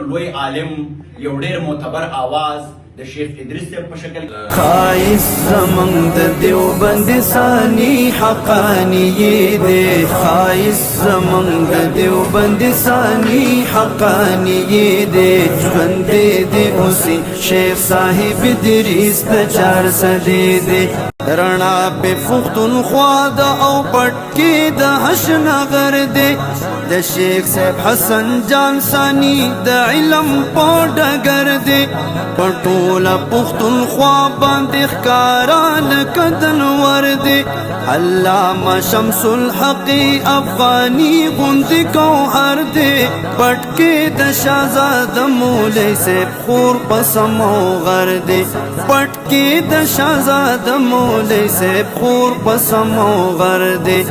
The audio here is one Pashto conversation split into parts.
لوی عالم، یو ډیر معتبر اواز د شیخ ادریس صاحب په شکل خایس زمونږ د دیوبند ثانی حقانی دی، خایس زمونږ د دیوبند ثانی حقانی دی. ژوند دی اوسي شیخ صاحب ادریس د چار سدې دی. رڼا په پښتونخوا د او پټکی د هشنغر دی. د شیخ صاحب حسن جان ثانی د علم په ډګر دی. په ټوله پښتونخوا باندې ښکارا لکه د نور دی. علامه شمس الحق افغاني غوندې کوهر دی. پټکی د شهزاده مولوي صاحب خور په سمو غر دی. پټکی د شهزاده مولوي صاحب خور په سمو غر دی.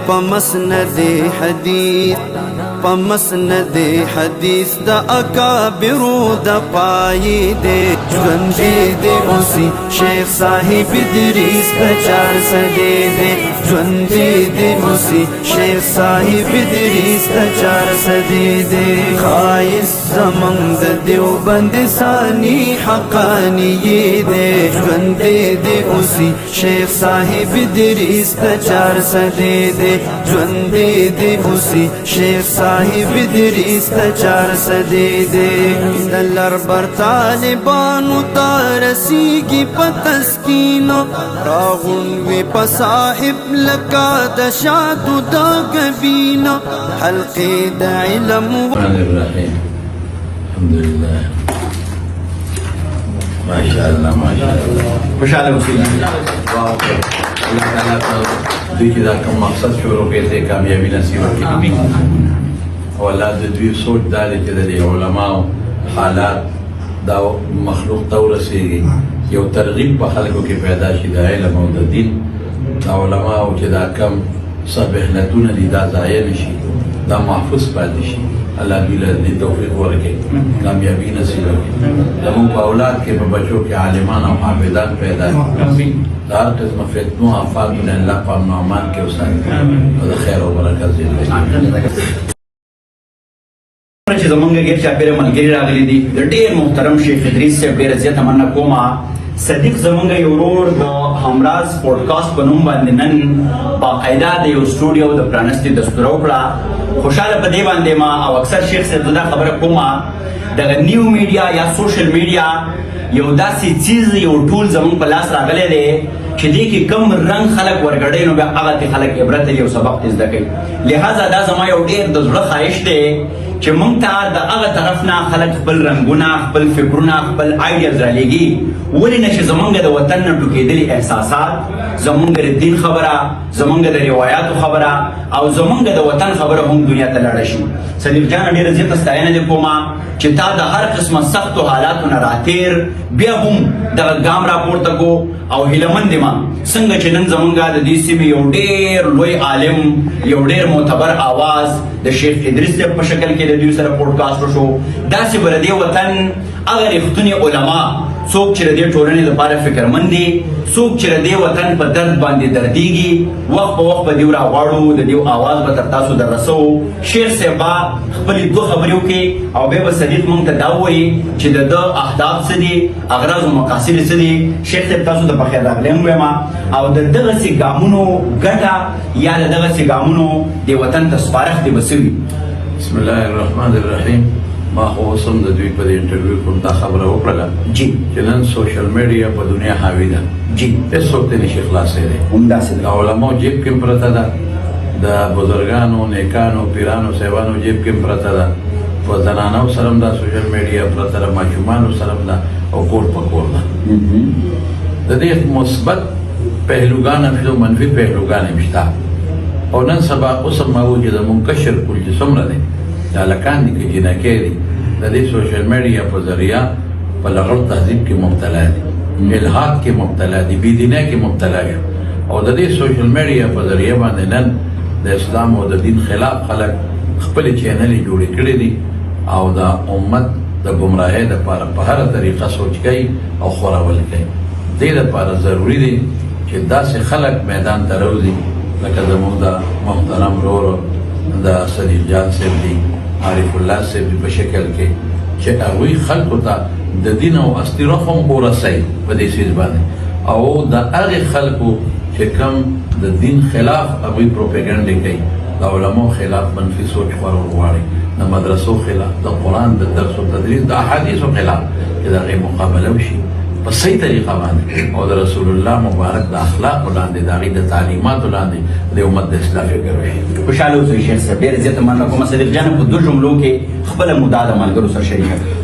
په مسند حدیث، په مسند حدیث د اکابرو د پای دی. ژوند دی اوسي شیخ صاحب ادریس د چار سدې دی. ژوند دی اوسي شیخ صاحب ادریس د چار سدې دی. خایس زمونږ د دیوبند ثانی حقانی دی. ژوند دی اوسي شیخ صاحب ادریس د چار سدې دی. ژوند دی اوسي شیخ صاحب ادریس د چار سدې دی. د لربر طالبانو ته رسیږي په تسکین، راغون وی په صاحب لکه د شاتو د غبین. حلقې د علم الرحمن الرحيم، الحمد لله، ما شاء الله، ما شاء الله. خوشاله اوسئ. الله تعالی ته دوی چې دا کوم مقصد شروع کړي ته کامیابی نصیب کړي. آمین. او الله د دوی سوچ دا دی چې د دې علماو حالات دا مخلوق ته ورسېږي، یو ترغیب په خلکو کې پیدا شي د علم او د دین. دا علماو چې دا کم څه محنتونه دي، دا ضایع نشي، دا محفوظ پاتې شي. الله دوی له دې توفیق ورکړي، کامیابی نصیب کړي. زموږ په اولاد کې، په بچو کې عالمان او حافظان پیدا کړي. آمین. د هر قسم فتنو آفاتو نه الله په امن او امان کې وساتي او د خیر او برکت زیاتوي. چې زمونږ غیر چاپیره ملګري راغلي دي، د ډیر محترم شیخ ادریس صاحب ډیره زیاته مننه کومه. صدیق زمونږ یو ورور د همراز پودکاسټ په نوم باندې نن باقاعده د یو سټوډیو د پرانستې دستوره وکړه. خوشاله په دې باندې ما او اکثر شیخ صاحب دا خبره کومه، دغه نیو میډیا یا سوشل میډیا یو داسې چیز، یو ټول زمونږ په لاس راغلی دی چې دې کې کم رنګ خلک ورګډي، نو بیا هغه ته خلک عبرت یو سبق ته زده کوي. لہذا دا زما یو ډیر د زړه خواهش دی چې مونږ ته د هغه طرف نه خلک خپل رنګونه، خپل فکرونه، خپل آیډیاز را لېږي. ولې نه چې زمونږ د وطن نه ټوکېدلي احساسات، زمونږ د دین خبره، زمونږ د روایاتو خبره او زمونږ د وطن خبره هم دنیا ته لاړه شي. صدیق جان، ډیره زیاته ستاینه دې کومه چې تا د هر قسمه سختو حالاتو نه راتیر، بیا هم دغه ګام راپورته کو. او هیله مند ما څنګه چې نن زمونږ د دې سیمې یو ډیر لوی عالم، یو ډیر معتبر आवाज د شیخ ادریس صاحب په شکل کې د دوی سره پودکاسټ وشو، داسې بر دې وطن هغه رښتوني علما، څوک چې د دې ټولنې لپاره فکرمند دي، څوک چې د دې وطن په درد باندې دردیږي، وخت په وخت به دیو راغواړو، د دیو आवाज به تر تاسو در رسو. شیخ صاحب به خپلې دوه خبرې وکړي او بیا به صدیق مونږ ته دا ووایي چې د ده اهداف څه دي، اغراض او مقاصد څه دي. شیخ صاحب، تاسو ته په خیر راغلی هم وایم او د دغسې ګامونو ګټه یا د دغسې ګامونو د وطن ته سپارښت دې به څه وي؟ بسم الله الرحمن الرحیم. ما خو اوس هم د دوی په دې انټرویو کوم دا خبره وکړله چې نن سوشل میډیا په دنیا حاوي ده، هیڅوک ترې نشي خلاصېدی. همداسې د ده. علماو جیب کې هم پرته ده، د بزرګانو، نیکانو، پیرانو صاحبانو جیب کې هم پرته ده، په زنانو سره هم دا سوشل میډیا پرته ده، ماشومانو سره هم ده او کور په کور ده. د دې مثبت پهلوګان هم شته، منفي پهلوګان هم شته. او نن سبا اوس هم ما وویل چې زموږ کشر کول چې څومره دی، د هلکان دي که جینکۍ دي، د دې سوشل میډیا په ذریعه په لغړ تهذیب کې مبتلا دي، الحاد کې مبتلا دي، بېدینۍ کې مبتلا شو. او د دې سوشل میډیا په ذریعه باندې نن د اسلام او د دین خلاف خلک خپلې چینلې جوړې کړې دي او د امت د ګمراهۍ دپاره په هره طریقه سوچ کوي او خورول کوي. دې دپاره ضروري دی چې داسې خلک میدان ته راوځي لکه زموږ د محترم ورور د صدیق جان صاحب دي، عارف الله صاحب دي په شکل کې، چې هغوی خلکو ته د دین او اصلي رخ هم ورسوي په دې څیز باندې، او د هغې خلکو چې کوم د دین خلاف هغوی پروپیګنډې کوي، د علماو خلاف منفي سوچ خورول غواړي، د مدرسو خلاف، د قرآن د درس او تدریس د احادیثو خلاف، چې د هغې مقابله وشي په صحیح طریقه باندې، او د رسول الله مبارک د اخلاقو لاندې، د هغې د تعلیماتو لاندې د امت د اصلاح فکر وشي. خوشاله اوسئ شیخ صاحب، ډېره زیاته مننه کوم. صدیق جان، په دوه جملو کې خپله مدعا د ملګرو سره شریکه کړه.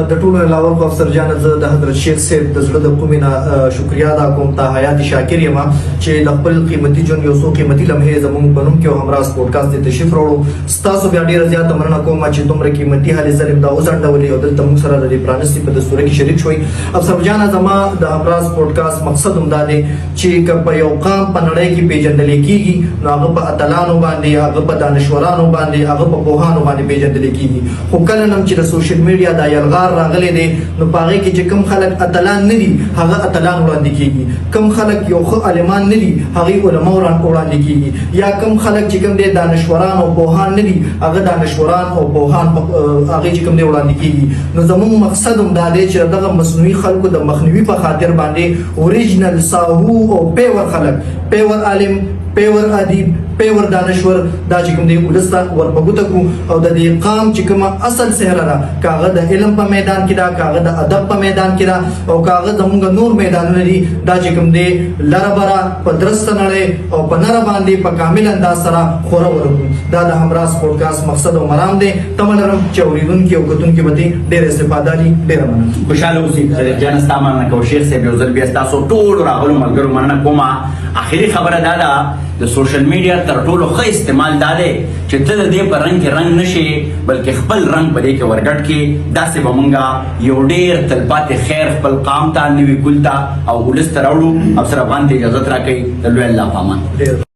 د ټولو علاوه خو افسر جان، زه د حضرت شیخ صاحب د زړه د کومې نه شکریا ادا کوم، تا حیات شاکر یم چې د خپل قیمتي ژوند یو څو قیمتي لمحې زموږ په نوم کې او همراز پودکاسټ ته تشریف راوړو. ستاسو بیا ډیره زیاته مننه کوم چې دومره قیمتي هلې ځلې دا وځنډولې او دلته موږ سره د دې پرانیستې په دستوره کې شریک شوئ. افسر جان، زما د همراز پودکاسټ مقصد هم دا دی چې که په یو قام په نړۍ کې پیژندل کیږي، نو هغه په اتلانو باندې، هغه په دانشورانو باندې، هغه په پوهانو باندې پیژندل کیږي. خو کله نم چې د سوشل میډیا دا یلغار راغلی دی، نو په هغې کې چې کوم خلک اتلان نه دي، هغه اتلان وړاندې کیږي، کوم خلک یو ښه عالمان نه دي، هغوی علما وړاندې کیږي، یا کوم خلک چې کوم دی دانشوران او پوهان نه دي، هغه دانشوران او پوهان هغې چې کوم دی وړاندې کیږي. نو زموږ مقصد هم دا دی چې دغه مصنوعي خلکو د مخنیوي په خاطر باندې اوریجنل ساهو او پیور خلک، پیور عالم، پیور ادیب، پیور دانشور، دا چې کوم دی ولس ته ورپګوته کو، او د دې قام چې کومه اصل څهره ده، که هغه د علم په میدان کې ده، که هغه د ادب په میدان کې ده، او که هغه زمونږ نور میدانونه دي، دا چې کوم دی لره بره په درسته نړۍ او په نره باندې په کامل انداز سره خوره ورکړو. دا د همراز پودکاسټ مقصد او مرام دی. تمه لرم چې اورېدونکي او کتونکي به ترې ډېره استفاده لري. ډېره مننه. خوشاله اوسئ صدیق جان، ستا مننه کوم. شیخ صاحب، یو ځل بیا ستاسو ټولو راغلو ملګرو مننه کوم. اخري خبره دا ده، د سوشل میډیا تر ټولو ښه استعمال دا دی چې ته د دې په رنګ کې رنګ نشي، بلکې خپل رنګ په دې کې ورګډ کړې. داسې به مونږه یو ډېر تلپاتې خیر خپل قام ته، نوي کل ته او ولس ته راوړو. افسر افغان ته اجازت راکړئ. د لوی الله په امان. ډېر